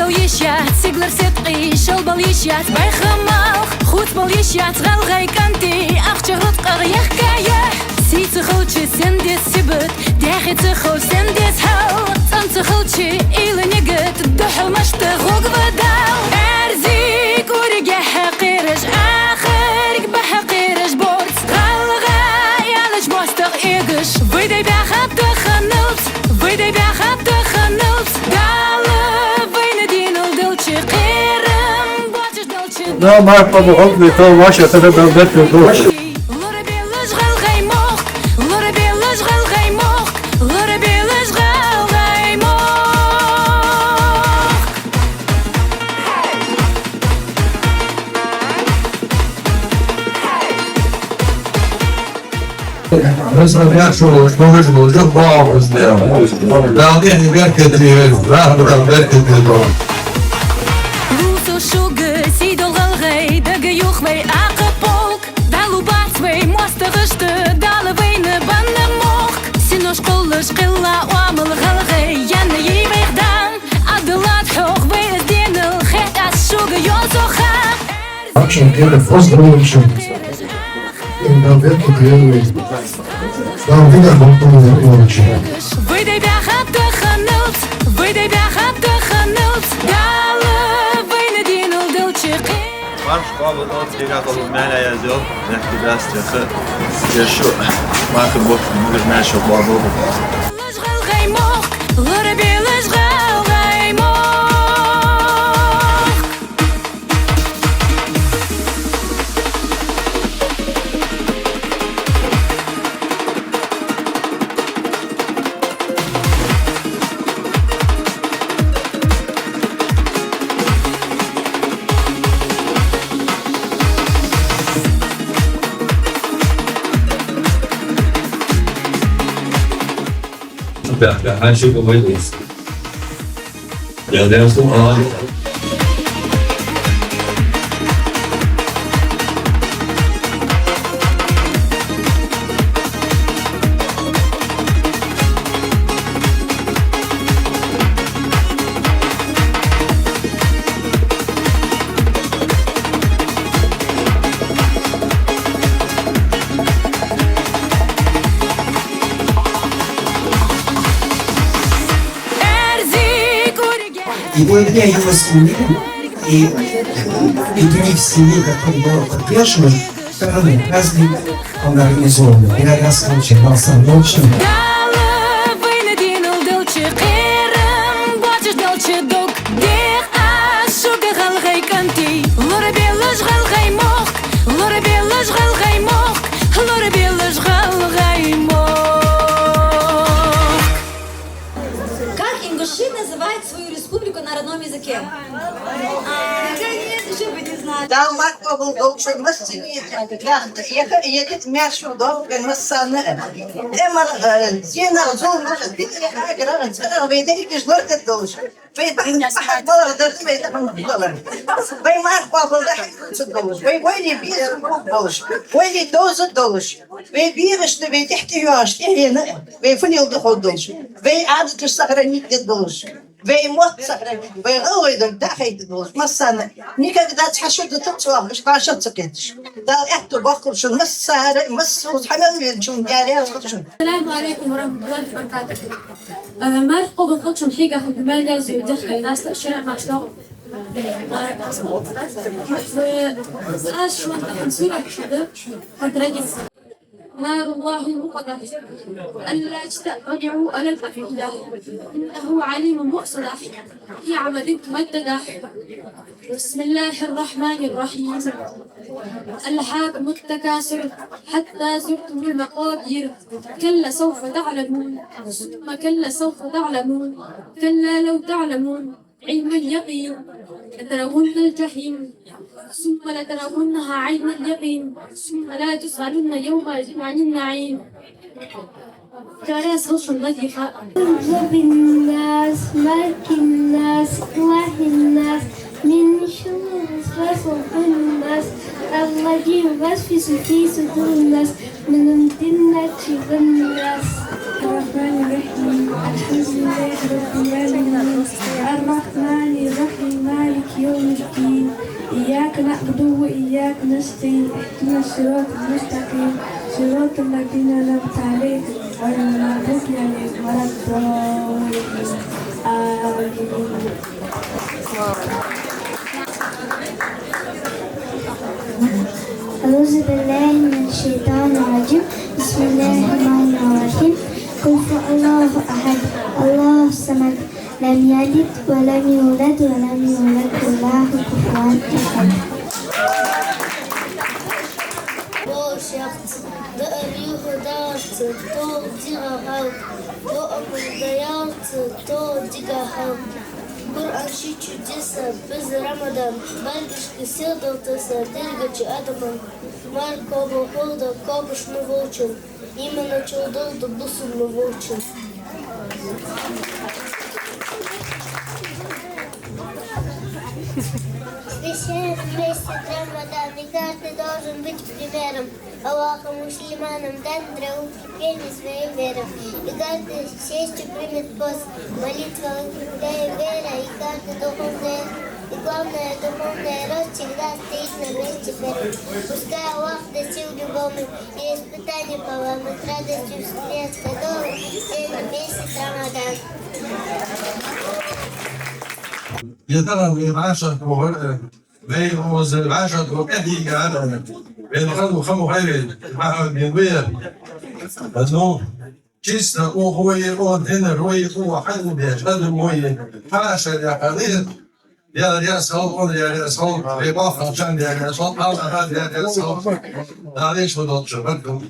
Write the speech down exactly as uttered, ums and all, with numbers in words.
Йиш яц сигалара ситкъий, шалбала йиш яц бӀайха малх, хувцабала йиш яц гӀалгӀай кӀантий, ахча рузкъах яхкаяь. Сий ца хилча сенна деза сибат, даьхе ца хилча сенна деза хьал, цӀена ца хилча уйла, нигат, духьал мишта гӀоргва Дала. Аьрзи кӀоригехьа кхераш, ахарг бахьа кхераш борз, гӀалгӀай аьлча моастагӀа эгаш. Вай дай баьхаб таханалца, вай дай баьхаб таханалца, Дала вайна динал делча, кхерам боацаш делча. Да, марха къоабал хилда, тхо вӀашагӀтехача Дала беркате долда. Лорабелаш гӀалгӀай мохк, лорабелаш гӀалгӀай мохк, лорабелаш гӀалгӀай мохк. Расхаб яхшо, шоаш божа божа бахьа бузде. Дала тӀехьа беркате йойла, рахьматах беркате йойла. Лувсал шуга сий дола гӀалгӀай, дага юха вай акха полк. Далу бац вай моастагӀашта, Дала вайна банна мохк. Синош кхоллаш кхелла оамал гӀалгӀай, яьнна йий вайх дам. Ӏаддалад хьох вай из денал, хет аз шуга йоазув ха. Акшан кхера фос гӀалгӀай шо. Им Дала беркате йойла вай. Дала динах бахьан йойла вай. Вай дай баьхаб таханалца, вай дай баьхаб таханалца, Дала вайна динал делча, кхе. Марха къоабал долда, кегахьа хила маьл язъяь, мехкдаста яха. Ер шо марха бохк, мугаш маьл шо къоабал. Лорабелаш гӀалгӀай мохк, лорабелаш гӀалгӀай мохк. Да, да, а что говорить? Я, я, я, И благодаря его семье, и, и других семей, которые его поддерживают, страны праздник, он организован. Петроградская ночь, Балсан ночь. Дала вайна динал делча, кхерам боацаш делча дог, дех аз шуга гӀалгӀай кӀантий. Лорабелаш гӀалгӀай мохк, лорабелаш гӀалгӀай мохк, лорабелаш гӀалгӀай мохк. Как ингуши называют свою республику на родном языке? Наконец, ещё бы не знали. Дала марха къоабал долда шун массане а. Яха, яха, яха, маьрша долда вай массане а. Эмма, э, зенах, зуламах, битарах, аграх, цӀерах вай дерригаш лорадергдолаш. Вай бахьан, бахьан балар дар вай тахана балар. Вай марха къоабалдеш хьакъ долаш. Вай вайли безам болаш. Вайли довза долаш. Вай бегӀашта вай тӀехьа тӀайоагӀаш тӀехьенна, вай фуннел духьал долаш, вай Ӏадаташ сохранить де долаш, вай мотт сохранить, вай гӀалгӀай дог дӀахайта долаш, массане а никогда цхьа шу дутарца вахаш, кхоачаш ца кхеташ. Дала аьттув боаккхалба шун массане а, массаза хьа мел веначун яр яр хилда шун. السلام عليكم ورحمة الله وبركاته. Э, марха къоабал хилда шун, кегахьа хила маьл язъяь, дехкай наста шера маьрша. Э, аз шоана тахан сурат хьоахаду, по традиции. نار الله الموقدة. ألا تطلعوا على الأفئدة. إنه عليم بذات الصدور. في عمد ممددة. بسم الله الرحمن الرحيم. ألهاكم التكاثر حتى زرتم المقابر. كلا سوف تعلمون. ثم كلا سوف تعلمون. كلا لو تعلمون علم اليقين لترون الجحيم ثم لترونها عين اليقين ثم لتسألن يومئذ عن النعيم. Чарес хилда шун латиха. أعوذ بالله من شر الوسواس الخناس، الذي يوسوس في صدور الناس، من الجنة والناس. الرحمن الرحيم. الحمد لله رب العالمين. الرحمن الرحيم. نستعين، اهدنا الصراط المستقيم، صراط الذين أنعمت عليهم، غير المغضوب عليهم ولا الضالين. آمين. أعوذ بالله من الشيطان الرجيم. بسم الله الرحمن الرحيم. قل هو الله أحد، الله الصمد، لم يلد ولم يولد ولم يكن له كفوا أحد. Бо шахт, да арюха дарца, то дига халк, бо амул даярца, то дига халк. Къуръан ши чудеса, без Рамадан, баргашка сел далтаса, диргача адаман. Мар коба холда, кобаш ну волчун, имана чудолда бусул ну волчун. Священный месяц Рамадан, и каждый должен быть примером. Аллахом мусульманам дан для укрепления своей веры. И каждый с честью примет пост. Молитва укрепляет вера, и каждый духовный, и главное, духовный рост всегда стоит на месте первым. Пускай Аллах даст сил любому, и испытание поломит, радостью встретит долу день месяц Рамадан. يا ترى العاشر وغير بين وزير العاشر وكهي قال بين غد وخم غير ما هو من وير. أنه جسنا وهو يقول هنا روي هو حد بيش هذا موي حاشا يا قدير. يا يا صوت يا يا صوت يا باخر كان يا يا صوت هذا هذا يا يا صوت. هذا شو دوت شو بدكم؟